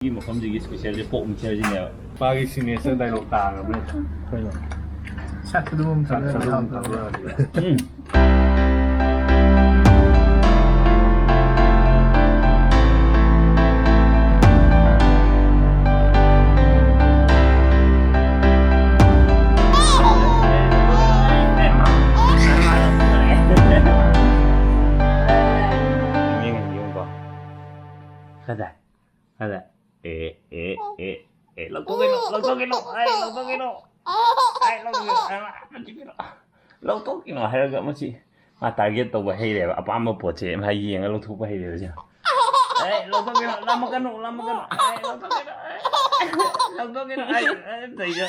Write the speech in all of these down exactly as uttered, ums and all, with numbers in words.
ꯁꯤꯒꯤ ꯃꯐꯝꯁꯤꯒꯤ ꯏꯁꯄꯤꯁꯦꯜꯁꯦ ꯄꯣꯛ ꯃꯤꯛꯆꯔꯁꯤꯅꯦꯕ꯫ ꯃꯥꯒꯤ ꯁꯤꯒꯅꯦꯆꯔ ꯗꯥꯏꯂꯣꯛ ꯇꯥꯈ꯭ꯔꯕꯅꯦ꯫ ꯀꯩꯅꯣ? ꯁꯛ ꯑꯗꯨꯝ ꯊꯥꯗꯔ ꯊꯥꯗꯔ꯫ ꯎꯝ꯫ ꯌꯦꯡꯉꯣ, ꯌꯦꯡꯉꯣ꯫ ꯀꯗꯥꯏ? ꯑꯗ, ꯑꯦ, ꯑꯦ, ꯑꯦ, ꯑꯦ, ꯂꯧꯊꯣꯛꯀꯅꯨ, ꯂꯧꯊꯣꯛꯀꯅꯨ, ꯑꯩ ꯂꯧꯊꯣꯛꯀꯅꯨ, ꯑꯩ ꯂꯧꯊꯣꯛꯀꯅꯨ, ꯑꯩ ꯂꯧꯊꯣꯛꯀꯅꯨ, ꯂꯧꯊꯣꯛꯀꯅꯨ ꯍꯥꯏꯔꯒ ꯃꯁꯤ ꯃꯥ ꯇꯥꯔꯒꯦꯠ ꯇꯧꯕ ꯍꯩꯔꯦꯕ, ꯑꯄꯥꯝꯕ ꯄꯣꯠꯁꯦ ꯃꯥ ꯌꯦꯡꯉ ꯂꯧꯊꯣꯛꯄ ꯍꯩꯔꯦꯕ ꯁꯦ꯫ ꯑꯩ ꯂꯧꯊꯣꯛꯀꯅꯨ, ꯂꯥꯝꯃꯛꯀꯅꯨ, ꯂꯥꯝꯃꯛꯀꯅꯨ, ꯑꯩ ꯂꯧꯊꯣꯛꯀꯅꯨ, ꯑꯩ ꯂꯧꯊꯣꯛꯀꯅꯨ, ꯑꯩ, ꯑꯩ ꯇꯧꯏꯁꯦ,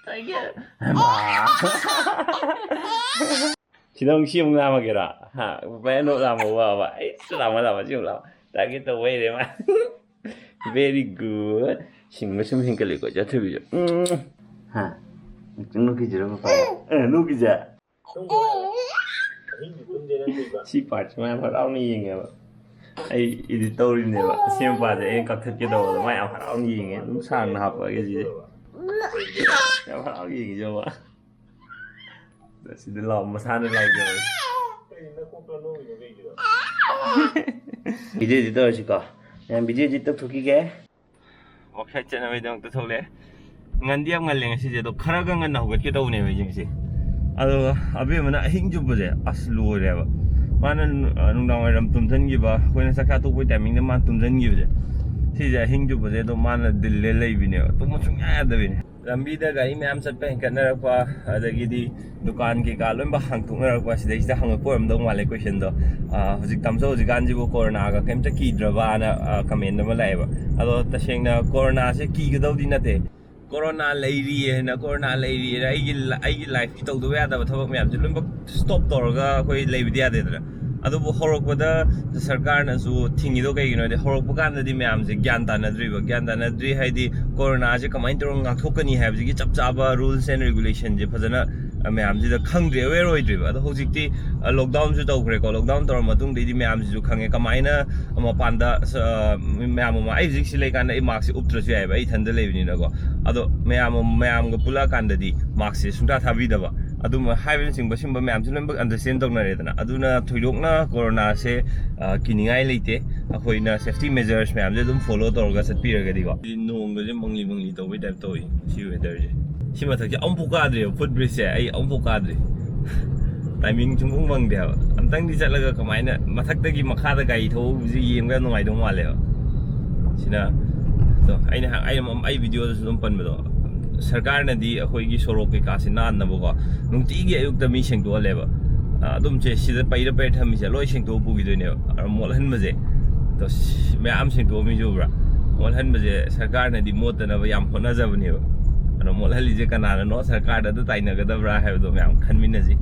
ꯇꯧꯏꯁꯦ꯫ ꯁꯤꯗ ꯑꯃꯨꯛ ꯁꯤ ꯑꯃꯨꯛ ꯂꯥꯝꯃꯒꯦꯔꯥ? ꯍꯥ? ꯄꯥꯄꯥ ꯑꯅꯣꯛ ꯂꯥꯝꯕ ꯋꯥꯕ꯫ ꯑꯩꯁ, ꯂꯥꯝꯃ, ꯂꯥꯝꯃ, ꯁꯤ ꯑꯃꯨꯛ ꯂꯥꯝꯃ꯫ ꯇꯥꯔꯒꯦꯠ ꯇꯧꯕ ꯍꯩꯔꯦ ꯃꯥ꯫ Very good. ꯁꯤꯡꯕ ꯁꯨꯝ ꯍꯦꯟꯒꯠꯂꯦꯀꯣ, ꯆꯥꯊꯕꯤꯁꯨ꯫ ꯎꯝ꯫ ꯍꯥ? ꯅꯣꯛꯈꯤꯁꯤꯔꯣ, ꯄꯥꯄꯥ? ꯑꯦ, ꯅꯣꯛꯈꯤꯁꯦ? ꯁꯤ ꯄꯥꯔꯠꯁꯤ ꯃꯥ ꯌꯥꯝ ꯍꯔꯥꯎꯅ ꯌꯦꯡꯉꯦꯕ꯫ ꯑꯩ ꯏꯗꯤꯠ ꯇꯧꯔꯤꯕꯅꯦꯕ꯫ ꯑꯁꯦꯡꯕ ꯄꯥꯔꯠꯁꯦ ꯑꯩꯅ ꯀꯛꯊꯠꯀꯦ ꯇꯧꯕꯗ ꯃꯥ ꯌꯥꯝ ꯍꯔꯥꯎꯅ ꯌꯦꯡꯉꯦ꯫ ꯑꯗꯨꯝ ꯁꯥꯡꯅ ꯍꯥꯞꯄꯛꯑꯒꯦ ꯁꯤꯁꯦ꯫ ꯌꯥꯝ ꯍꯔꯥꯎꯅ ꯌꯦꯡꯉꯤꯁꯦ ꯃꯥ꯫ ꯁꯤꯗ ꯂꯥꯎ, ꯃꯁꯥꯅ ꯂꯥꯎꯖꯕꯅꯤ꯫ ꯚꯤꯗꯤꯑꯣ ꯏꯗꯤꯠ ꯇꯧꯔꯁꯤꯀꯣ꯫ ꯃꯌꯥꯝ, ꯚꯤꯗꯤꯑꯣ ꯏꯗꯤꯠ ꯇꯧꯊꯣꯛꯈꯤꯒꯦ꯫ ꯋꯥꯛꯁꯥꯏꯠ ꯆꯠꯅꯕꯒꯤꯗꯃꯛꯇ ꯊꯣꯛꯂꯛꯑꯦ꯫ ꯉꯟꯗꯤ ꯌꯥꯝ ꯉꯜꯂꯦ ꯉꯁꯤꯁꯦ, ꯑꯗꯣ ꯈꯔꯒ ꯉꯟꯅ ꯍꯧꯒꯠꯀꯦ ꯇꯧꯕꯅꯦꯕ ꯑꯩꯁꯦ ꯉꯁꯤ꯫ ꯑꯗꯣ ꯑꯕꯦꯝꯃꯅ ꯑꯍꯤꯡ ꯆꯨꯞꯄꯁꯦ ꯑꯁ ꯂꯣꯏꯔꯦꯕ꯫ ꯃꯥꯅ ꯅꯨ-, ꯑ, ꯅꯨꯡꯗꯥꯡ ꯋꯥꯏꯔꯝ ꯇꯨꯝꯁꯤꯟꯈꯤꯕ, ꯑꯩꯈꯣꯏꯅ ꯆꯥꯛ ꯆꯥ ꯇꯣꯛꯄꯒꯤ ꯇꯥꯏꯃꯤꯡꯗ ꯃꯥꯅ ꯇꯨꯝꯁꯤꯟꯈꯤꯕꯁꯦ, ꯁꯤꯁꯦ ꯑꯍꯤꯡ ꯆꯨꯞꯄꯁꯦ ꯑꯗꯨꯝ ꯃꯥꯅ ꯗꯤꯜꯂꯦ ꯂꯩꯕꯤꯅꯦꯕ, ꯇꯨꯝꯕ ꯁꯨꯡꯌꯥ ꯌꯥꯗꯕꯤꯅꯦ꯫ ꯂꯝꯕꯤꯗ ꯒꯥꯔꯤ ꯃꯌꯥꯝ ꯆꯠꯄ ꯍꯦꯟꯒꯠꯅꯔꯛꯄ, ꯑꯗꯒꯤꯗꯤ ꯗꯨꯀꯥꯟ ꯀꯩꯀꯥ ꯂꯣꯏꯅꯃꯛ ꯍꯥꯡꯇꯣꯛꯅꯔꯛꯄ, ꯁꯤꯗꯩꯁꯤꯗ ꯍꯪꯉꯛꯄ ꯑꯣꯏꯔꯝꯗꯧ ꯃꯥꯜꯂꯦ ꯀꯣꯏꯁꯟꯗꯣ꯫ ꯑ, ꯍꯧꯖꯤꯛ ꯇꯥꯃꯣ ꯍꯧꯖꯤꯛꯀꯥꯟꯁꯤꯕꯨ ꯀꯣꯔꯣꯅꯥꯒ ꯀꯩꯝꯇ ꯀꯤꯗ꯭ꯔꯕꯅ, ꯑ, ꯀꯃꯦꯟ ꯑꯃ ꯂꯥꯛꯑꯦꯕ꯫ ꯑꯗꯣ ꯇꯁꯦꯡꯅ ꯀꯣꯔꯣꯅꯥꯁꯦ ꯀꯤꯒꯗꯧꯗꯤ ꯅꯠꯇꯦ꯫ ꯀꯣꯔꯣꯅꯥ ꯂꯩꯔꯤ ꯍꯥꯏꯅ, ꯀꯣꯔꯣꯅꯥ ꯂꯩꯔꯤ ꯍꯥꯏꯅ ꯑꯩꯒꯤ ꯂ-, ꯑꯩꯒꯤ ꯂꯥꯏꯐꯀꯤ ꯇꯧꯗꯕ ꯌꯥꯗꯕ ꯊꯕꯛ ꯃꯌꯥꯝꯁꯦ ꯂꯣꯏꯅꯃꯛ ꯁ꯭ꯇꯣꯞ ꯇꯧꯔꯒ ꯑꯩꯈꯣꯏ ꯂꯩꯕꯗꯤ ꯌꯥꯗꯦꯗꯅ꯫ ꯑꯗꯨꯕꯨ ꯍꯧꯔꯛꯄꯗ ꯁꯔꯀꯥꯔꯅꯁꯨ ꯊꯤꯡꯉꯤꯗꯣ ꯀꯩꯒꯤꯅꯣ ꯍꯥꯏꯗꯤ, ꯍꯧꯔꯛꯄ ꯀꯥꯟꯗꯗꯤ ꯃꯌꯥꯝꯁꯦ ꯒ꯭ꯌꯥꯟ ꯇꯥꯅꯗ꯭ꯔꯤꯕ꯫ ꯒ꯭ꯌꯥꯟ ꯇꯥꯅꯗ꯭ꯔꯤ ꯍꯥꯏꯗꯤ, ꯀꯣꯔꯣꯅꯥꯁꯦ ꯀꯃꯥꯏꯅ ꯇꯧꯔꯒ ꯉꯥꯛꯊꯣꯛꯀꯅꯤ ꯍꯥꯏꯕꯁꯤꯒꯤ ꯆꯞ ꯆꯥꯕ ꯔꯨꯜꯁ ꯑꯦꯟ ꯔꯤꯒꯨꯂꯦꯁꯟꯁꯦ ꯐꯖꯅ, ꯃꯌꯥꯝꯁꯤꯗ ꯈꯪꯗ꯭ꯔꯤ, ꯑꯦꯋꯦꯌꯔ ꯑꯣꯏꯗ꯭ꯔꯤꯕ꯫ ꯑꯗꯣ ꯍꯧꯖꯤꯛꯇꯤ ꯂꯣꯛꯗꯥꯎꯟꯁꯨ ꯇꯧꯈ꯭ꯔꯦꯀꯣ꯫ ꯂꯣꯛꯗꯥꯎꯟ ꯇꯧꯔ ꯃꯇꯨꯡꯗꯩꯗꯤ ꯃꯌꯥꯝꯁꯤꯁꯨ ꯈꯪꯉꯦ ꯀꯃꯥꯏꯅ ꯃꯄꯥꯟꯗ ꯃꯌꯥꯝ ꯑꯃ, ꯑꯩ ꯍꯧꯖꯤꯛ ꯁꯤ ꯂꯩꯀꯥꯟꯗ ꯑꯩ ꯃꯥꯛꯁꯁꯦ ꯎꯞꯇ꯭ꯔꯁꯨ ꯌꯥꯏꯑꯕ, ꯑꯩ ꯏꯊꯟꯗ ꯂꯩꯕꯅꯤꯅꯀꯣ꯫ ꯑꯗꯣ ꯃꯌꯥꯝ ꯑꯃ, ꯃꯌꯥꯝꯒ ꯄꯨꯜꯂꯛꯑꯀꯥꯟꯗꯗꯤ ꯃꯥꯛꯁꯁꯦ ꯁꯨꯡꯊꯥ ꯊꯥꯕꯤꯗꯕ, ꯑꯗꯨꯝ ꯍꯥꯏꯕꯅꯆꯤꯡꯕ ꯁꯤꯒꯨꯝꯕ ꯃꯌꯥꯝꯁꯦ ꯂꯣꯏꯅꯃꯛ ꯑꯟꯗꯔꯁꯇꯦꯟ ꯇꯧꯅꯔꯦꯗꯅ꯫ ꯑꯗꯨꯅ ꯊꯣꯏꯗꯣꯛꯅ ꯀꯣꯔꯣꯅꯥꯁꯦ ꯀꯤꯅꯤꯡꯉꯥꯏ ꯂꯩꯇꯦ꯫ ꯑꯩꯈꯣꯏꯅ ꯁꯦꯐꯇꯤ ꯃꯦꯖꯔꯁ ꯃꯌꯥꯝꯁꯦ ꯑꯗꯨꯝ ꯐꯣꯂꯣ ꯇꯧꯔꯒ ꯆꯠꯄꯤꯔꯒꯗꯤꯀꯣ꯫ ꯅꯣꯡꯒꯁꯦ ꯃꯪꯂꯤ ꯃꯪꯂꯤ ꯇꯧꯕꯩ ꯇꯥꯏꯞ ꯇꯧꯏ ꯁꯤ ꯋꯦꯗꯔꯁꯦ꯫ ꯁꯤ ꯃꯊꯛꯁꯦ ꯑꯃꯨꯛꯐꯥꯎ ꯀꯥꯗ꯭ꯔꯤꯕ, ꯐꯨꯠ ꯕ꯭ꯔꯤꯖꯁꯦ ꯑꯩ ꯑꯃꯨꯛꯐꯥꯎ ꯀꯥꯗ꯭ꯔꯤ꯫ ꯇꯥꯏꯃꯤꯡ ꯁꯨꯡꯐꯪ ꯐꯪꯗꯦ ꯍꯥꯏꯕ꯫ ꯑꯝꯇꯪꯗꯤ ꯆꯠꯂꯒ ꯀꯃꯥꯏꯅ ꯃꯊꯛꯇꯒꯤ ꯃꯈꯥꯗ ꯒꯥꯔꯤ ꯊꯧꯕꯁꯤ ꯌꯦꯡꯕ ꯌꯥꯝ ꯅꯨꯡꯉꯥꯏꯗꯧ ꯃꯥꯜꯂꯦꯕ꯫ ꯁꯤꯅ, ꯑꯗꯣ ꯑꯩꯅ ꯍꯥꯏ-, ꯑꯩꯅ ꯃ-, ꯑꯩ ꯚꯤꯗꯤꯑꯣꯗꯁꯨ ꯑꯗꯨꯝ ꯄꯟꯕꯗꯣ, ꯁꯔꯀꯥꯔꯅꯗꯤ ꯑꯩꯈꯣꯏꯒꯤ ꯁꯣꯔꯣꯛ ꯀꯩꯀꯥꯁꯦ ꯅꯥꯟꯅꯕꯀꯣ, ꯅꯨꯡꯇꯤꯒꯤ ꯑꯌꯨꯛꯇ ꯃꯤ ꯁꯦꯡꯗꯣꯛꯍꯜꯂꯦꯕ꯫ ꯑꯗꯨꯝ ꯁꯦ ꯁꯤꯗ ꯄꯩꯔ ꯄꯩꯔ ꯊꯝꯃꯤꯁꯦ ꯂꯣꯏ ꯁꯦꯡꯗꯣꯛꯑ ꯄꯨꯈꯤꯗꯣꯏꯅꯦꯕ꯫ ꯑꯗꯣ ꯃꯣꯠꯍꯟꯕꯁꯦ, ꯑꯗꯣ ꯁꯤ ꯃꯌꯥꯝ ꯁꯦꯡꯗꯣꯛꯑꯝꯃꯤꯁꯦ ꯎꯕ꯭ꯔꯥ? ꯃꯣꯠꯍꯟꯕꯁꯦ ꯁꯔꯀꯥꯔꯅꯗꯤ ꯃꯣꯠꯇꯅꯕ ꯌꯥꯝ ꯍꯣꯠꯅꯖꯕꯅꯦꯕ꯫ ꯑꯗꯣ ꯃꯣꯠꯍꯜꯂꯤꯁꯦ ꯀꯅꯥꯅꯅꯣ, ꯁꯔꯀꯥꯔꯗ ꯑꯗꯨ ꯇꯥꯏꯅꯒꯗꯕ꯭ꯔꯥ ꯍꯥꯏꯕꯗꯣ ꯃꯌꯥꯝ ꯈꯟꯃꯤꯟꯅꯁꯤ꯫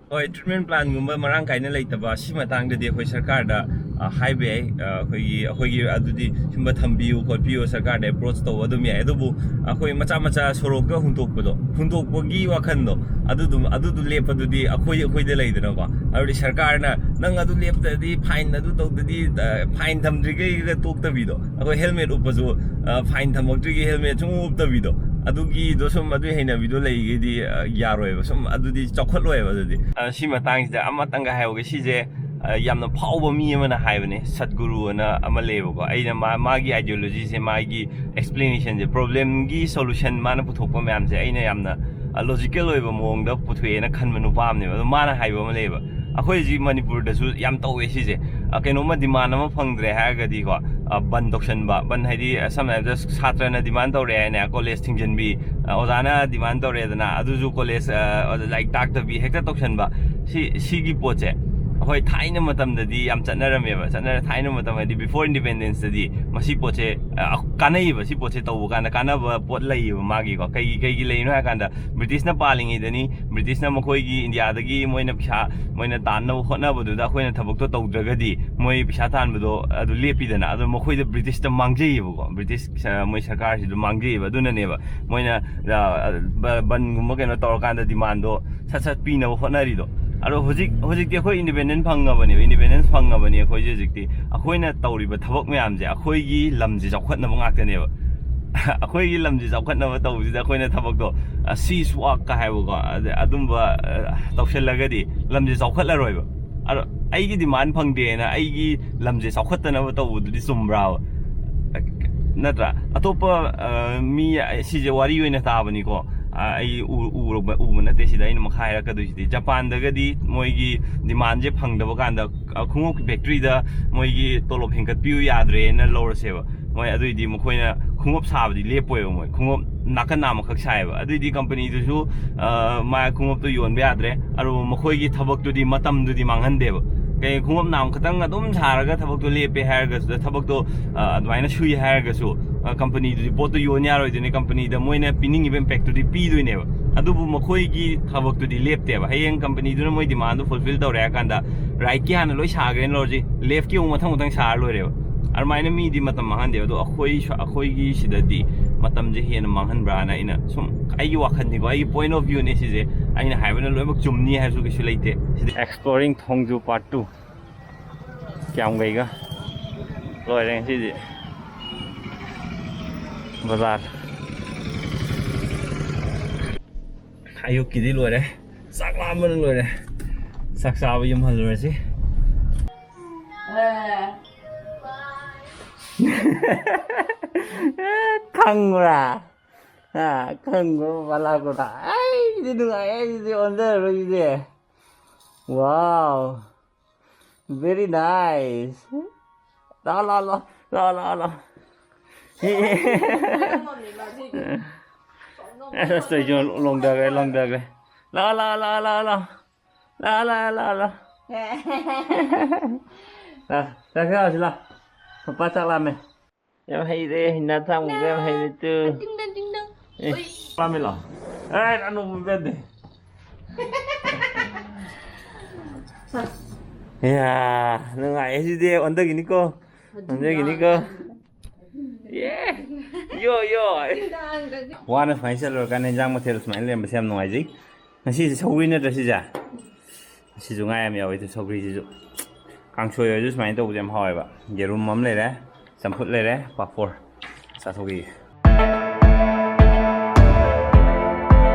ꯍꯣꯏ, ꯇ꯭ꯔꯤꯠꯃꯦꯟ ꯄ꯭ꯂꯥꯟꯒꯨꯝꯕ ꯃꯔꯥꯡ ꯀꯥꯏꯅ ꯂꯩꯇꯕ, ꯁꯤ ꯃꯇꯥꯡꯗꯗꯤ ꯑꯩꯈꯣꯏ ꯁꯔꯀꯥꯔꯗ, ꯑ, ꯍꯥꯏꯕ ꯌꯥꯏ꯫ ꯑ, ꯑꯩꯈꯣꯏꯒꯤ, ꯑꯩꯈꯣꯏꯒꯤ ꯑꯗꯨꯗꯤ ꯁꯤꯒꯨꯝꯕ ꯊꯝꯕꯤꯌꯨ ꯈꯣꯠꯄꯤꯌꯨ, ꯁꯔꯀꯥꯔꯗ ꯑꯦꯄ꯭ꯔꯣꯆ ꯇꯧꯕ ꯑꯗꯨꯝ ꯌꯥꯏ꯫ ꯑꯗꯨꯕꯨ ꯑꯩꯈꯣꯏ ꯃꯆꯥ ꯃꯆꯥ ꯁꯣꯔꯣꯛꯇ ꯍꯨꯟꯗꯣꯛꯄꯗꯣ, ꯍꯨꯟꯗꯣꯛꯄꯒꯤ ꯋꯥꯈꯟꯗꯣ, ꯑꯗꯨꯗꯨꯝ, ꯑꯗꯨꯗꯨ ꯂꯦꯞꯄꯗꯨꯗꯤ ꯑꯩꯈꯣꯏ, ꯑꯩꯈꯣꯏꯗ ꯂꯩꯗꯅꯀꯣ꯫ ꯑꯗꯨꯗꯤ ꯁꯔꯀꯥꯔꯅ ꯅꯪ ꯑꯗꯨ ꯂꯦꯞꯇ꯭ꯔꯗꯤ ꯐꯥꯏꯟ, ꯑꯗꯨ ꯇꯧꯗ꯭ꯔꯗꯤ, ꯑ, ꯐꯥꯏꯟ ꯊꯝꯗ꯭ꯔꯤꯈꯩꯗ ꯇꯣꯛꯇꯕꯤꯗꯣ, ꯑꯩꯈꯣꯏ ꯍꯦꯜꯃꯦꯠ ꯎꯞꯄꯁꯨ, ꯑ, ꯐꯥꯏꯟ ꯊꯝꯃꯛꯇ꯭ꯔꯤꯒꯩ ꯍꯦꯜꯃꯦꯠ ꯁꯨꯝ ꯎꯞꯇꯕꯤꯗꯣ, ꯑꯗꯨꯒꯤꯗꯣ ꯁꯨꯝ, ꯑꯗꯨꯒꯤ ꯍꯩꯅꯕꯤꯗꯣ ꯂꯩꯒꯩꯗꯤ, ꯑ, ꯌꯥꯔꯣꯏꯕ꯫ ꯁꯨꯝ ꯑꯗꯨꯗꯤ ꯆꯥꯎꯈꯠꯂꯣꯏꯕ꯫ ꯑꯗꯨꯗꯤ, ꯑ, ꯁꯤ ꯃꯇꯥꯡꯁꯤꯗ ꯑꯃꯇꯪꯒ ꯍꯥꯏꯍꯧꯒꯦ꯫ ꯁꯤꯁꯦ, ꯑ, ꯌꯥꯝꯅ ꯐꯥꯎꯕ ꯃꯤ ꯑꯃꯅ ꯍꯥꯏꯕꯅꯦ, ꯁꯠꯒꯨꯔꯨ ꯑꯅ ꯑꯃ ꯂꯩꯌꯦꯕꯀꯣ꯫ ꯑꯩꯅ ꯃꯥ-, ꯃꯥꯒꯤ ꯑꯥꯏꯗꯤꯌꯣꯂꯣꯖꯤꯁꯦ, ꯃꯥꯒꯤ ꯑꯦꯛꯁꯄ꯭ꯂꯦꯅꯦꯁꯟꯁꯦ, ꯄ꯭ꯔꯣꯕ꯭ꯂꯦꯝꯒꯤ ꯁꯣꯂꯨꯁꯟ ꯃꯥꯅ ꯄꯨꯊꯣꯛꯄ ꯃꯌꯥꯝꯁꯦ ꯑꯩꯅ ꯌꯥꯝꯅ, ꯑ, ꯂꯣꯖꯤꯀꯦꯜ ꯑꯣꯏꯕ ꯃꯑꯣꯡꯗ ꯄꯨꯊꯣꯛꯑꯦꯅ ꯈꯟꯕ ꯅꯨꯄꯥ ꯑꯃꯅꯦꯕ꯫ ꯑꯗꯣ ꯃꯥꯅ ꯍꯥꯏꯕ ꯑꯃ ꯂꯩꯌꯦꯕ, ꯑꯩꯈꯣꯏ ꯍꯧꯖꯤꯛ ꯃꯅꯤꯄꯨꯔꯗꯁꯨ ꯌꯥꯝ ꯇꯧꯋꯦ ꯁꯤꯁꯦ꯫ ꯑ, ꯀꯩꯅꯣꯝꯃ ꯗꯤꯃꯥꯟ ꯑꯃ ꯐꯪꯗ꯭ꯔꯦ ꯍꯥꯏꯔꯒꯗꯤꯀꯣ, ꯑ, ꯕꯟ ꯇꯧꯁꯟꯕ꯫ ꯕꯟ ꯍꯥꯏꯗꯤ, ꯑ, ꯁꯝꯅ ꯍꯥꯏꯔꯕꯗ ꯁꯥꯇ꯭ꯔꯅ ꯗꯤꯃꯥꯟ ꯇꯧꯔꯛꯑꯦ ꯍꯥꯏꯅꯦ, ꯀꯣꯂꯦꯖ ꯊꯤꯡꯖꯤꯟꯕꯤ, ꯑ, ꯑꯣꯖꯥꯅ ꯗꯤꯃꯥꯟ ꯇꯧꯔꯛꯑꯦꯗꯅ, ꯑꯗꯨꯁꯨ ꯀꯣꯂꯦꯖ, ꯑ, ꯂꯥꯏꯔꯤꯛ ꯇꯥꯛꯇꯕꯤ ꯍꯦꯛꯇ ꯇꯧꯁꯟꯕ꯫ ꯁꯤ, ꯁꯤꯒꯤ ꯄꯣꯠꯁꯦ ꯍꯣꯏ, ꯊꯥꯏꯅ ꯃꯇꯝꯗꯗꯤ ꯌꯥꯝ ꯆꯠꯅꯔꯝꯃꯦꯕ꯫ ꯆꯠꯅꯔ ꯊꯥꯏꯅ ꯃꯇꯝ ꯍꯥꯏꯗꯤ before independence ꯇꯗꯤ ꯃꯁꯤ ꯄꯣꯠꯁꯦ, ꯑ, ꯀꯥꯟꯅꯩꯌꯦꯕ꯫ ꯁꯤ ꯄꯣꯠꯁꯦ ꯇꯧꯕ ꯀꯥꯟꯗ ꯀꯥꯟꯅꯕ ꯄꯣꯠ ꯂꯩꯌꯦꯕ ꯃꯥꯒꯤꯀꯣ꯫ ꯀꯩꯒꯤ, ꯀꯩꯒꯤ ꯂꯩꯔꯤꯅꯣ ꯍꯥꯏ ꯀꯥꯟꯗ, ꯕ꯭ꯔꯤꯇꯤꯁꯅ ꯄꯥꯜꯂꯤꯉꯩꯗꯅꯤ, ꯕ꯭ꯔꯤꯇꯤꯁꯅ ꯃꯈꯣꯏꯒꯤ ꯏꯟꯗꯤꯌꯥꯗꯒꯤ ꯃꯣꯏꯅ ꯄꯩꯁꯥ, ꯃꯣꯏꯅ ꯇꯥꯟꯅꯕ ꯍꯣꯠꯅꯕꯗꯨꯗ ꯑꯩꯈꯣꯏꯅ ꯊꯕꯛꯇꯣ ꯇꯧꯗ꯭ꯔꯒꯗꯤ ꯃꯣꯏ ꯄꯩꯁꯥ ꯇꯥꯟꯕꯗꯣ ꯑꯗꯨ ꯂꯦꯞꯄꯤꯗꯅ꯫ ꯑꯗꯣ ꯃꯈꯣꯏꯗ ꯕ꯭ꯔꯤꯇꯤꯁꯇ ꯃꯥꯡꯖꯩꯌꯦꯕꯀꯣ꯫ ꯕ꯭ꯔꯤꯇꯤꯁ ꯁ-, ꯃꯣꯏ ꯁꯔꯀꯥꯔꯁꯤꯗ ꯃꯥꯡꯖꯩꯌꯦꯕ꯫ ꯑꯗꯨꯅꯅꯦꯕ ꯃꯣꯏꯅ, ꯑ, ꯕ-, ꯕꯟꯒꯨꯝꯕ ꯀꯩꯅꯣ ꯇꯧꯔꯀꯥꯟꯗ ꯗꯤꯃꯥꯟꯗꯣ ꯁꯠ ꯁꯠ ꯄꯤꯅꯕ ꯍꯣꯠꯅꯔꯤꯗꯣ꯫ ꯑꯗꯣ ꯍꯧꯖꯤꯛ, ꯍꯧꯖꯤꯛꯇꯤ ꯑꯩꯈꯣꯏ ꯏꯟꯗꯤꯄꯦꯟꯗꯦꯟ ꯐꯪꯉꯕꯅꯦꯕ, ꯏꯟꯗꯤꯄꯦꯟꯗꯦꯟꯁ ꯐꯪꯉꯕꯅꯦ ꯑꯩꯈꯣꯏꯁꯦ꯫ ꯍꯧꯖꯤꯛꯇꯤ ꯑꯩꯈꯣꯏꯅ ꯇꯧꯔꯤꯕ ꯊꯕꯛ ꯃꯌꯥꯝꯁꯦ ꯑꯩꯈꯣꯏꯒꯤ ꯂꯝꯁꯦ ꯆꯥꯎꯈꯠꯅꯕ ꯉꯥꯛꯇꯅꯦꯕ꯫ ꯑꯩꯈꯣꯏꯒꯤ ꯂꯝꯁꯦ ꯆꯥꯎꯈꯠꯅꯕ ꯇꯧꯕꯁꯤꯗ ꯑꯩꯈꯣꯏꯅ ꯊꯕꯛꯇꯣ, ꯑ, ꯁꯤ ꯁ꯭ꯋꯥꯛꯀ ꯍꯥꯏꯕꯀꯣ, ꯑꯗ-, ꯑꯗꯨꯝꯕ, ꯑ, ꯇꯧꯁꯜꯂꯒꯗꯤ ꯂꯝꯁꯦ ꯆꯥꯎꯈꯠꯂꯔꯣꯏꯕ꯫ ꯑꯗꯣ ꯑꯩꯒꯤ ꯗꯤꯃꯥꯟ ꯐꯪꯗꯦꯅ ꯑꯩꯒꯤ ꯂꯝꯁꯦ ꯆꯥꯎꯈꯠꯇꯅꯕ ꯇꯧꯕꯗꯨꯗꯤ ꯆꯨꯝꯕ꯭ꯔꯥꯕ? ꯅꯠꯇ꯭ꯔꯥ? ꯑꯇꯣꯞꯄ, ꯑ, ꯃꯤ, ꯑ, ꯁꯤꯁꯦ ꯋꯥꯔꯤ ꯑꯣꯏꯅ ꯇꯥꯕꯅꯤꯀꯣ꯫ ꯑ, ꯑꯩ ꯎ-, ꯎꯔꯨꯕ, ꯎꯕ ꯅꯠꯇꯦ꯫ ꯁꯤꯗ ꯑꯩꯅ ꯃꯈꯥ ꯍꯥꯏꯔꯛꯀꯗꯣꯏꯁꯤꯗꯤ, ꯖꯄꯥꯟꯗꯒꯗꯤ ꯃꯣꯏꯒꯤ ꯗꯤꯃꯥꯟꯁꯦ ꯐꯪꯗꯕ ꯀꯥꯟꯗ, ꯑ, ꯈꯣꯡꯎꯞꯀꯤ ꯐꯦꯛꯇ꯭ꯔꯤꯗ ꯃꯣꯏꯒꯤ ꯇꯣꯂꯣꯞ ꯍꯦꯟꯒꯠꯄꯤꯌꯨ ꯌꯥꯗ꯭ꯔꯦꯅ ꯂꯧꯔꯁꯦꯕ꯫ ꯃꯣꯏ ꯑꯗꯨꯏꯗꯤ ꯃꯈꯣꯏꯅ ꯈꯣꯡꯎꯞ ꯁꯥꯕꯗꯤ ꯂꯦꯞꯄꯣꯏꯕ꯫ ꯃꯣꯏ ꯈꯣꯡꯎꯞ ꯅꯥꯀꯟ ꯅꯥꯝꯃꯈꯛ ꯁꯥꯏꯌꯦꯕ꯫ ꯑꯗꯨꯏꯗꯤ ꯀꯝꯄꯅꯤꯗꯨꯁꯨ, ꯑ, ꯃꯥ ꯈꯣꯡꯎꯞꯇꯨ ꯌꯣꯟꯕ ꯌꯥꯗ꯭ꯔꯦ꯫ ꯑꯗꯨꯕꯨ ꯃꯈꯣꯏꯒꯤ ꯊꯕꯛꯇꯨꯗꯤ ꯃꯇꯝꯗꯨꯗꯤ ꯃꯥꯡꯍꯟꯗꯦꯕ꯫ ꯀꯩ ꯈꯣꯡꯎꯞ ꯅꯥꯝ ꯈꯛꯇꯪ ꯑꯗꯨꯝ ꯁꯥꯔꯒ ꯊꯕꯛꯇꯣ ꯂꯦꯞꯄꯦ ꯍꯥꯏꯔꯒꯁꯨ, ꯊꯕꯛꯇꯣ, ꯑ, ꯑꯗꯨꯃꯥꯏꯅ ꯁꯨꯏ ꯍꯥꯏꯔꯒꯁꯨ, ꯑ, ꯀꯝꯄꯅꯤꯗꯨꯗꯤ ꯄꯣꯠꯇꯣ ꯌꯣꯟ ꯌꯥꯔꯣꯏꯗꯣꯏꯅꯦ꯫ ꯀꯝꯄꯅꯤꯗ ꯃꯣꯏꯅ ꯄꯤꯅꯤꯡꯉꯤꯕ ꯏꯝꯄꯦꯛꯇꯨꯗꯤ ꯄꯤꯗꯣꯏꯅꯦꯕ꯫ ꯑꯗꯨꯕꯨ ꯃꯈꯣꯏꯒꯤ ꯊꯕꯛꯇꯨꯗꯤ ꯂꯦꯞꯇꯦꯕ꯫ ꯍꯌꯦꯡ ꯀꯝꯄꯅꯤꯗꯨꯅ ꯃꯣꯏ ꯗꯤꯃꯥꯟꯗꯨ ꯐꯨꯜꯐꯤꯜ ꯇꯧꯔꯦ ꯍꯥꯏ ꯀꯥꯟꯗ, ꯔꯥꯏꯠꯀꯤ ꯍꯥꯟꯅ ꯂꯣꯏ ꯁꯥꯈ꯭ꯔꯦꯅ ꯂꯧꯔꯁꯤ, ꯂꯦꯐꯀꯤ ꯑꯃꯨꯛ ꯃꯊꯪ ꯃꯊꯪ ꯁꯥꯔ ꯂꯣꯏꯔꯦꯕ꯫ ꯑꯗꯨꯃꯥꯏꯅ ꯃꯤꯗꯤ ꯃꯇꯝ ꯃꯥꯡꯍꯟꯗꯦꯕ꯫ ꯑꯗꯣ ꯑꯩꯈꯣꯏ ꯁ-, ꯑꯩꯈꯣꯏꯒꯤ ꯁꯤꯗꯗꯤ ꯃꯇꯝꯁꯦ ꯍꯦꯟꯅ ꯃꯥꯡꯍꯟꯕ꯭ꯔꯥꯅ ꯑꯩꯅ ꯁꯨꯝ, ꯑꯩꯒꯤ ꯋꯥꯈꯜꯅꯤꯀꯣ, ꯑꯩꯒꯤ point of view ꯅꯦ ꯁꯤꯁꯦ꯫ ꯑꯩꯅ ꯍꯥꯏꯕꯅ ꯂꯣꯏꯅꯃꯛ ꯆꯨꯝꯅꯤ ꯍꯥꯏꯕꯁꯨ ꯀꯩꯁꯨ ꯂꯩꯇꯦ꯫ ꯁꯤꯗꯤ Exploring Thongju Part Two꯫ ꯀꯌꯥꯝꯒꯩꯒ ꯂꯣꯏꯔꯦ ꯉꯁꯤꯗꯤ꯫ ꯕꯖꯥꯔ꯫ ꯑꯌꯨꯛꯀꯤꯗꯤ ꯂꯣꯏꯔꯦ꯫ ꯆꯥꯛ ꯂꯥꯝꯕꯅ ꯂꯣꯏꯔꯦ꯫ ꯆꯥꯛ ꯆꯥꯕ ꯌꯨꯝ ꯍꯜꯂꯨꯔꯁꯤ꯫ ꯈꯪꯕ꯭ꯔꯥ? ꯍꯥ, ꯈꯪꯕ꯭ꯔꯣ, ꯕꯂꯥꯒꯨꯗꯥ? ꯑꯩꯗꯤ ꯅꯨꯡꯉꯥꯏ, ꯑꯩꯗꯤ ꯑꯣꯟꯊꯔꯔꯣꯏ ꯁꯤꯗꯤ꯫ Wow, very nice. ꯂꯥꯛꯑꯣ, ꯂꯥꯛꯑꯣ, ꯂꯥꯛꯑꯣ, ꯂꯥꯛꯑꯣ, ꯂꯥꯛꯑꯣ, ꯂꯥꯛꯑꯣ꯫ ꯑꯁ, ꯑꯁ, ꯑꯩꯁꯨ ꯂꯣꯡꯗꯈ꯭ꯔꯦ, ꯂꯣꯡꯗꯈ꯭ꯔꯦ꯫ ꯂꯥꯛꯑꯣ, ꯂꯥꯛꯑꯣ, ꯂꯥꯛꯑꯣ, ꯂꯥꯛꯑꯣ, ꯂꯥꯛꯑꯣ꯫ ꯂꯥꯛꯑꯣ, ꯂꯥꯛꯑꯣ, ꯂꯥꯛꯑꯣ, ꯂꯥꯛꯑꯣ꯫ ꯂꯥ, ꯆꯥꯛ ꯆꯥꯔꯁꯤ ꯂꯥ꯫ ꯄꯄꯥ ꯆꯥꯛ ꯂꯥꯝꯃꯦ꯫ ꯌꯥꯝ ꯍꯩꯔꯦ, ꯍꯩꯅꯥ ꯊꯥꯡꯕꯒ ꯌꯥꯝ ꯍꯩꯔꯦ ꯇꯨ꯫ ꯇꯤꯡ ꯇꯥꯡ ꯇꯤꯡ ꯇꯥꯡ꯫ ꯑꯦ, ꯑꯣꯏ꯫ ꯂꯥꯝꯃꯦ ꯂꯥ꯫ ꯑꯦ, ꯑꯅꯣꯛ ꯎꯞꯄ ꯌꯥꯗꯦ꯫ ꯏꯌꯥ, ꯅꯨꯡꯉꯥꯏꯌꯦ ꯁꯤꯗꯤ, ꯑꯣꯟꯊꯈꯤꯅꯤꯀꯣ꯫ ꯑꯣꯟꯊꯈꯤꯅꯤꯀꯣ꯫ ꯌꯦ꯫ ꯌꯣ, ꯌꯣ꯫ ꯋꯥꯅ ꯁꯨꯃꯥꯏꯅ ꯆꯠꯂꯨꯔꯀꯥꯟꯗ ꯏꯟꯖꯥꯡ ꯃꯊꯦꯜ ꯁꯨꯃꯥꯏꯅ ꯂꯩꯔꯝꯕꯁꯦ ꯌꯥꯝ ꯅꯨꯡꯉꯥꯏꯖꯩ꯫ ꯉꯁꯤꯁꯦ ꯁꯧꯒ꯭ꯔꯤ ꯅꯠꯇ꯭ꯔ ꯁꯤꯁꯦ? ꯁꯤꯁꯨ ꯉꯥ ꯌꯥꯝ ꯌꯥꯎꯋꯦ, ꯑꯗꯨ ꯁꯧꯒ꯭ꯔꯤꯁꯤꯁꯨ꯫ ꯀꯥꯡꯁꯣꯏ ꯑꯣꯏꯔꯁꯨ ꯁꯨꯃꯥꯏꯅ ꯇꯧꯕꯁꯦ ꯌꯥꯝ ꯍꯥꯎꯋꯦꯕ꯫ ꯌꯦꯔꯨꯝ ꯑꯃ ꯂꯩꯔꯦ, ꯆꯝꯐꯨꯠ ꯂꯩꯔꯦ, ꯄꯥꯐꯣꯔ꯫ ꯆꯥꯊꯣꯛꯈꯤꯒꯦ꯫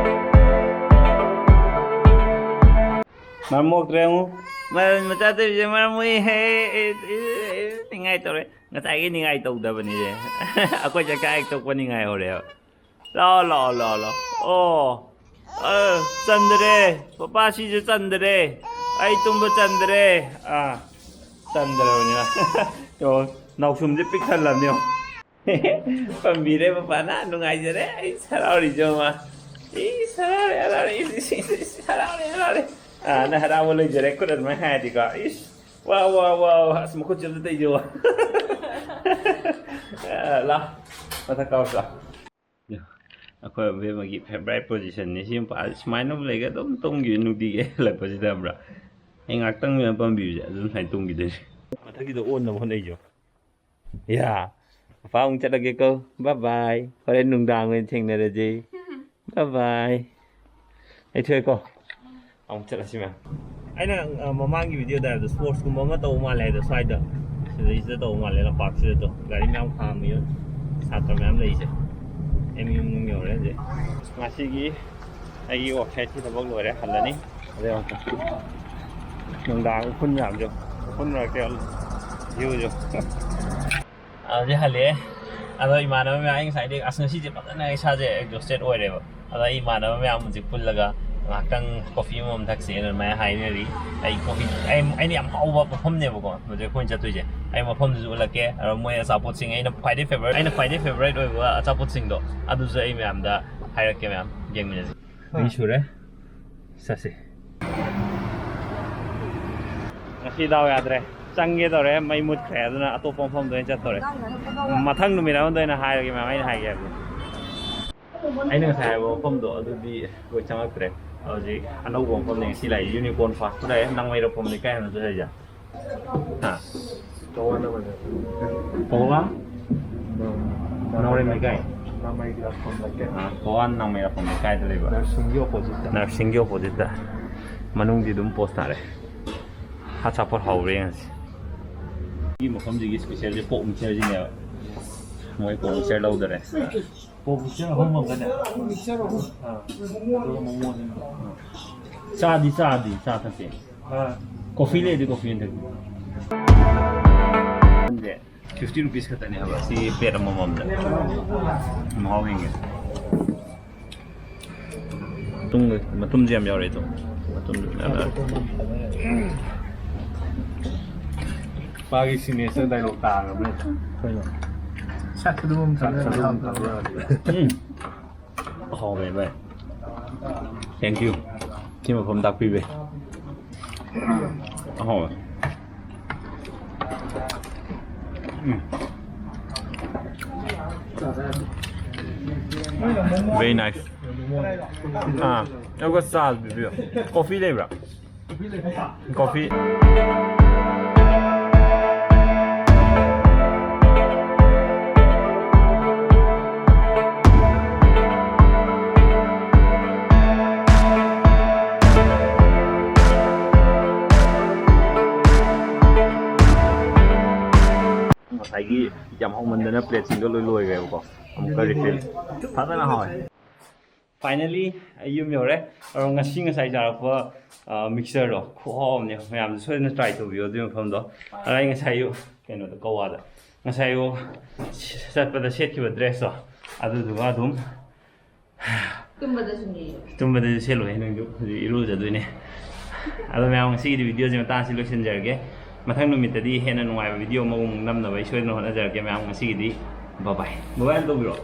ꯃꯔꯝ ꯃꯣꯛꯇ꯭ꯔꯦ ꯑꯃꯨꯛ꯫ ꯃꯔꯝ ꯃꯆꯥ ꯇꯧꯔꯤꯁꯦ ꯃꯔꯝ ꯃꯣꯛꯏ꯫ ꯍꯦ, ꯑꯦ, ꯑꯦ, ꯑꯦ, ꯅꯤꯡꯉꯥꯏ ꯇꯧꯔꯦ꯫ ꯉꯁꯥꯏꯒꯤ ꯅꯤꯡꯉꯥꯏ ꯇꯧꯗꯕꯅꯤꯁꯦ꯫ ꯑꯩꯈꯣꯏ ꯆꯥꯛꯆꯥ ꯍꯦꯛ ꯇꯣꯛꯄ ꯅꯤꯡꯉꯥꯏ ꯍꯧꯔꯦꯕ꯫ ꯂꯥꯛꯑꯣ, ꯂꯥꯛꯑꯣ, ꯂꯥꯛꯑꯣ, ꯂꯥꯛꯑꯣ꯫ ꯑꯣ, ꯑ, ꯆꯟꯗ꯭ꯔꯦ꯫ ꯄꯄꯥ ꯁꯤꯁꯦ ꯆꯟꯗ꯭ꯔꯦ꯫ ꯑꯩ ꯇꯨꯝꯕ ꯆꯟꯗ꯭ꯔꯦ꯫ ꯑꯥ, ꯆꯟꯗ꯭ꯔꯕꯅꯤꯅ꯫ ꯌꯦꯡꯉꯣ, ꯅꯥꯎꯁꯨꯝꯁꯦ ꯄꯤꯛ ꯊꯜꯂꯕꯅꯤ ꯌꯦꯡꯉꯣ꯫ ꯄꯝꯕꯤꯔꯦ ꯄꯄꯥꯅ, ꯅꯨꯡꯉꯥꯏꯖꯔꯦ꯫ ꯑꯩ ꯍꯔꯥꯎꯔꯤꯁꯦ ꯌꯦꯡꯉꯣ꯫ ꯏꯁ, ꯍꯔꯥꯎꯔꯦ, ꯍꯔꯥꯎꯔꯦ꯫ ꯏꯁ, ꯏꯁ, ꯏꯁ, ꯏꯁ, ꯍꯔꯥꯎꯔꯦ, ꯍꯔꯥꯎꯔꯦ꯫ ꯑꯥ, ꯅꯪ ꯍꯔꯥꯎꯕ ꯂꯣꯏꯖꯔꯦ꯫ ꯈꯨꯠ ꯑꯗꯨꯃꯥꯏꯅ ꯍꯥꯏꯔꯗꯤꯀꯣ꯫ ꯏꯁ꯫ ꯋꯥ, ꯋꯥ, ꯋꯥ, ꯋꯥ꯫ ꯑꯁ, ꯃꯈꯨꯠꯁꯦ ꯑꯝꯇ ꯇꯩꯖꯧ꯫ ꯑ, ꯂꯥ, ꯃꯊꯛ ꯀꯥꯎꯁꯤ ꯂꯥ꯫ ꯑꯩꯈꯣꯏ ꯑꯕꯦꯝꯃꯒꯤ favourite position ꯅꯤ ꯁꯤ꯫ ꯃꯄꯥ ꯁꯨꯃꯥꯏꯅꯕꯨ ꯂꯩꯒ ꯑꯗꯨꯝ ꯇꯨꯝꯈꯤꯕ ꯅꯨꯡꯇꯤꯒꯤ ꯍꯜꯂꯛꯄꯁꯤꯗ, ꯈꯪꯕ꯭ꯔꯥ? ꯑꯩ ꯉꯥꯛꯇꯪ ꯃꯌꯥꯝ ꯄꯥꯝꯕꯤꯕꯁꯦ ꯑꯗꯨꯝ ꯁꯨꯃꯥꯏꯅ ꯇꯨꯝꯈꯤꯗꯣꯏꯅꯦ꯫ ꯃꯊꯛꯀꯤꯗꯣ ꯑꯣꯟꯅꯕ ꯍꯣꯠꯅꯩꯁꯦ꯫ ꯌꯥ, ꯃꯄꯥ ꯑꯃꯨꯛ ꯆꯠꯂꯒꯦꯀꯣ꯫ Bye bye꯫ ꯍꯣꯔꯦꯟ ꯅꯨꯡꯗꯥꯡ ꯑꯣꯏꯅ ꯊꯦꯡꯅꯔꯁꯦ꯫ Bye bye꯫ ꯑꯩ ꯊꯣꯛꯑꯦꯀꯣ꯫ ꯑꯃꯨꯛ ꯆꯠꯂꯁꯤ ꯃꯌꯥꯝ꯫ ꯑꯩꯅ, ꯑ, ꯃꯃꯥꯡꯒꯤ video ꯗ ꯍꯥꯏꯕꯗꯣ sports ꯀꯨꯝꯕ ꯑꯃ ꯇꯧꯕ ꯃꯥꯜꯂꯦ ꯍꯥꯏꯗꯣ ꯁ꯭ꯋꯥꯏꯗ꯫ ꯁꯤꯗꯩꯁꯤꯗ ꯇꯧꯕ ꯃꯥꯜꯂꯦ, ꯂꯝꯄꯥꯛꯁꯤꯗ ꯇꯣ꯫ ꯒꯥꯔꯤ ꯃꯌꯥꯝ ꯈꯥꯝꯃꯤ꯫ ꯁꯥꯇ꯭ꯔ ꯃꯌꯥꯝ ꯂꯩꯁꯦ꯫ M U ꯃꯅꯨꯡ ꯌꯧꯔꯦ ꯍꯧꯖꯤꯛ꯫ ꯉꯁꯤꯒꯤ ꯑꯩꯒꯤ work site ꯀꯤ ꯊꯕꯛ ꯂꯣꯏꯔꯦ, ꯍꯜꯂꯅꯤ꯫ ꯑꯗꯩ ꯑꯃꯨꯛ ꯅꯨꯡꯗꯥꯡ ꯎꯐꯨꯟ ꯃꯌꯥꯝꯁꯦ, ꯎꯐꯨꯟ ꯃꯔꯛꯇ view ꯁꯦ꯫ ꯑꯗꯨꯗꯤ ꯍꯜꯂꯛꯑꯦ꯫ ꯑꯗꯣ ꯏꯃꯥꯟꯅꯕ ꯃꯌꯥꯝ, ꯑꯩ ꯉꯁꯥꯏꯗꯩ, ꯑꯁ, ꯉꯁꯤꯁꯦ ꯐꯖꯅ ꯏꯁꯥꯁꯦ exhausted ꯑꯣꯏꯔꯦꯕ꯫ ꯑꯗꯣ ꯑꯩ ꯏꯃꯥꯟꯅꯕ ꯃꯌꯥꯝ ꯍꯧꯖꯤꯛ ꯄꯨꯜꯂꯒ ꯉꯥꯏꯍꯥꯛꯇꯪ coffee ꯑꯃꯃꯝ ꯊꯛꯁꯦꯅ ꯑꯗꯨꯃꯥꯏꯅ ꯍꯥꯏꯅꯔꯤ꯫ ꯑꯩ coffee, ꯑꯩ, ꯑꯩꯅ ꯌꯥꯝ ꯍꯥꯎꯕ ꯃꯐꯝꯅꯦꯕꯀꯣ ꯍꯧꯖꯤꯛ ꯑꯩꯈꯣꯏꯅ ꯆꯠꯇꯣꯏꯁꯦ꯫ ꯑꯩ ꯃꯐꯝꯗꯨꯁꯨ ꯎꯠꯂꯛꯀꯦ꯫ ꯑꯗꯣ ꯃꯣꯏ ꯑꯆꯥꯄꯣꯠꯁꯤꯡ, ꯑꯩꯅ ꯈ꯭ꯋꯥꯏꯗꯩ favourite, ꯑꯩꯅ ꯈ꯭ꯋꯥꯏꯗꯩ favourite ꯑꯣꯏꯕ ꯑꯆꯥꯄꯣꯠꯁꯤꯡꯗꯣ ꯑꯗꯨꯁꯨ ꯑꯩ ꯃꯌꯥꯝꯗ ꯍꯥꯏꯔꯛꯀꯦ ꯃꯌꯥꯝ꯫ ꯌꯦꯡꯃꯤꯟꯅꯁꯤ꯫ ꯃꯤ ꯁꯨꯔꯦ꯫ ꯆꯠꯁꯤ꯫ ꯁꯤ ꯗꯥꯎ ꯌꯥꯗ꯭ꯔꯦ꯫ ꯆꯪꯒꯦ ꯇꯧꯔꯦ, ꯃꯩ ꯃꯨꯠꯈ꯭ꯔꯦ꯫ ꯑꯗꯨꯅ ꯑꯇꯣꯞꯄ ꯃꯐꯝꯗ ꯑꯣꯏꯅ ꯆꯠꯇꯧꯔꯦ꯫ ꯃꯊꯪ ꯅꯨꯃꯤꯠ ꯑꯃꯗ ꯑꯣꯏꯅ ꯍꯥꯏꯔꯒꯦ, ꯃꯌꯥꯝ, ꯑꯩꯅ ꯍꯥꯏꯒꯦ ꯍꯥꯏꯕꯗꯣ꯫ ꯑꯩꯅ ꯉꯁꯥꯏ ꯍꯥꯏꯕ ꯃꯐꯝꯗꯣ ꯑꯗꯨꯗꯤ ꯑꯩꯈꯣꯏ ꯆꯪꯉꯛꯇ꯭ꯔꯦ꯫ ꯍꯧꯖꯤꯛ ꯑꯅꯧꯕ ꯃꯐꯝꯅꯦ ꯉꯁꯤ ꯂꯥꯛꯏ, ꯌꯨꯅꯤꯀꯣꯔꯟ ꯐꯥꯁ ꯐꯨꯗ ꯍꯥꯏ, ꯅꯪꯃꯩꯔꯣꯛꯐꯝ ꯂꯩꯀꯥꯏ ꯍꯥꯏꯅ ꯂꯩꯖꯦ꯫ ꯍꯥ? ꯄꯋꯥ? ꯅꯥꯎꯔꯦꯝ ꯂꯩꯀꯥꯏ? ꯑꯥ, ꯄꯋꯥ ꯅꯥꯎꯃꯩꯔꯥꯛꯐꯝ ꯂꯩꯀꯥꯏꯗ ꯂꯩꯕ꯫ ꯅꯔꯁꯤꯡꯒꯤ ꯑꯣꯄꯣꯖꯤꯠꯇ꯫ ꯅꯔꯁꯤꯡꯒꯤ ꯑꯣꯄꯣꯖꯤꯠꯇ꯫ ꯃꯅꯨꯡꯗꯤ ꯑꯗꯨꯝ ꯄꯣꯁ ꯇꯥꯔꯦ꯫ ꯑꯆꯥꯄꯣꯠ ꯍꯥꯎꯕ꯭ꯔꯥ ꯌꯦꯡꯉꯁꯤ꯫ ꯁꯤꯒꯤ ꯃꯐꯝꯁꯤꯒꯤ ꯏꯁꯄꯤꯁꯦꯜꯁꯦ ꯄꯣꯛ ꯃꯤꯛꯆꯔꯁꯤꯅꯦꯕ꯫ ꯃꯣꯏ ꯄꯣꯛ ꯃꯤꯛꯆꯔ ꯂꯧꯗꯔꯦ꯫ ꯄꯣꯛ ꯃꯤꯛꯆꯔ ꯑꯍꯨꯝ ꯑꯃꯒꯅꯦ? ꯃꯤꯛꯆꯔ ꯑꯍꯨꯝ꯫ ꯑꯥ, ꯑꯗꯨꯒ ꯃꯣꯃꯣꯁꯤꯅ꯫ ꯆꯥꯗꯤ ꯆꯥꯗꯤ, ꯆꯥ ꯊꯛꯇꯦ꯫ ꯑꯥ꯫ ꯀꯣꯐꯤ ꯂꯩꯔꯗꯤ ꯀꯣꯐꯤ ꯑꯣꯏꯅ ꯊꯛꯀꯦ꯫ ꯐꯤꯐꯇꯤ ꯔꯨꯄꯤꯁ ꯈꯛꯇꯅꯦ ꯍꯥꯏꯕ ꯁꯤ ꯄ꯭ꯂꯦꯠ ꯑꯃꯃꯝꯗ꯫ ꯃꯍꯥꯎ ꯌꯦꯡꯒꯦ꯫ ꯃꯇꯨꯝ, ꯃꯇꯨꯝꯁꯨ ꯌꯥꯝ ꯌꯥꯎꯔꯦ ꯑꯗꯣ꯫ ꯃꯇꯨꯝꯁꯨ ꯃꯌꯥꯝ ꯌꯥꯎꯔꯦ꯫ ꯃꯥꯒꯤ ꯁꯤꯒꯅꯦꯆꯔ ꯗꯥꯏꯂꯣꯛ ꯇꯥꯈ꯭ꯔꯕꯅꯦ꯫ ꯀꯩꯅꯣ? ꯁꯛ ꯑꯗꯨꯝ ꯁꯛ ꯑꯗꯨꯝ ꯎꯝ꯫ ꯍꯥꯎꯔꯦ ꯚꯥꯏ꯫ Thank you꯫ ꯁꯤ ꯃꯐꯝ ꯇꯥꯛꯄꯤꯕꯩ꯫ ꯍꯥꯎꯋꯦ꯫ ꯎꯝ꯫ Very nice꯫ ꯑꯥ, ꯑꯗꯨꯒ ꯆꯥ ꯄꯤꯕꯤꯌꯣ꯫ ꯀꯣꯐꯤ ꯂꯩꯕ꯭ꯔꯥ? ꯀꯣꯐꯤ꯫ ꯉꯁꯥꯏꯒꯤ ꯌꯥꯝ ꯍꯧꯃꯟꯗꯅ ꯄ꯭ꯂꯦꯠꯁꯤꯡꯗꯣ ꯂꯣꯏ ꯂꯣꯏꯈ꯭ꯔꯦꯕꯀꯣ꯫ ꯑꯃꯨꯛꯀ ꯔꯤꯐꯤꯜ꯫ ꯐꯖꯅ ꯍꯥꯎꯋꯦ꯫ Finally ꯑꯩ ꯌꯨꯝ ꯌꯧꯔꯦ꯫ ꯑꯗꯣ ꯉꯁꯤ ꯉꯁꯥꯏ ꯆꯥꯔꯛꯄ, ꯑ, ꯃꯤꯛꯁꯆꯔꯗꯣ ꯈꯨꯍꯥꯎ ꯑꯃꯅꯦ꯫ ꯃꯌꯥꯝꯁꯨ ꯁꯣꯏꯗꯅ try ꯇꯧꯕꯤꯌꯣ ꯑꯗꯨꯒꯤ ꯃꯐꯝꯗꯣ꯫ ꯑꯗ ꯑꯩ ꯉꯁꯥꯏ ꯑꯌꯨꯛ ꯀꯩꯅꯣꯗ, ꯀꯋꯥꯗ ꯉꯁꯥꯏ ꯑꯌꯨꯛ ꯆꯠꯄꯗ ꯁꯦꯠꯈꯤꯕ dressꯇꯣ, ꯑꯗꯨꯗꯨꯒ ꯑꯗꯨꯝ ꯇꯨꯝꯕꯗꯁꯨ ꯅꯤꯌꯦ꯫ ꯇꯨꯝꯕꯗꯁꯨ ꯁꯦꯠꯂꯣꯏ, ꯅꯪꯁꯨ ꯍꯧꯖꯤꯛ ꯏꯔꯨꯖꯗꯣꯏꯅꯦ꯫ ꯑꯗꯣ ꯃꯌꯥꯝ, ꯉꯁꯤꯒꯤꯗꯤ videoꯁꯤ ꯃꯇꯥꯡꯁꯤ ꯂꯣꯏꯁꯤꯟꯖꯔꯒꯦ꯫ ꯃꯊꯪ ꯅꯨꯃꯤꯠꯇꯗꯤ ꯍꯦꯟꯅ ꯅꯨꯡꯉꯥꯏꯕ video ꯑꯃꯃꯨꯛ ꯅꯝꯅꯕ ꯑꯩ ꯁꯣꯏꯗꯅ ꯍꯣꯠꯅꯖꯔꯛꯀꯦ꯫ ꯃꯌꯥꯝ, ꯉꯁꯤꯒꯤꯗꯤ bye bye꯫ Bye bye ꯑꯝ ꯇꯧꯕꯤꯔꯣ꯫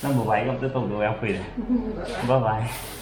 ꯅꯪ bye byeꯒ ꯑꯝꯇ ꯇꯧꯗꯕ ꯌꯥꯝ ꯀꯨꯏꯔꯦ꯫ Bye bye꯫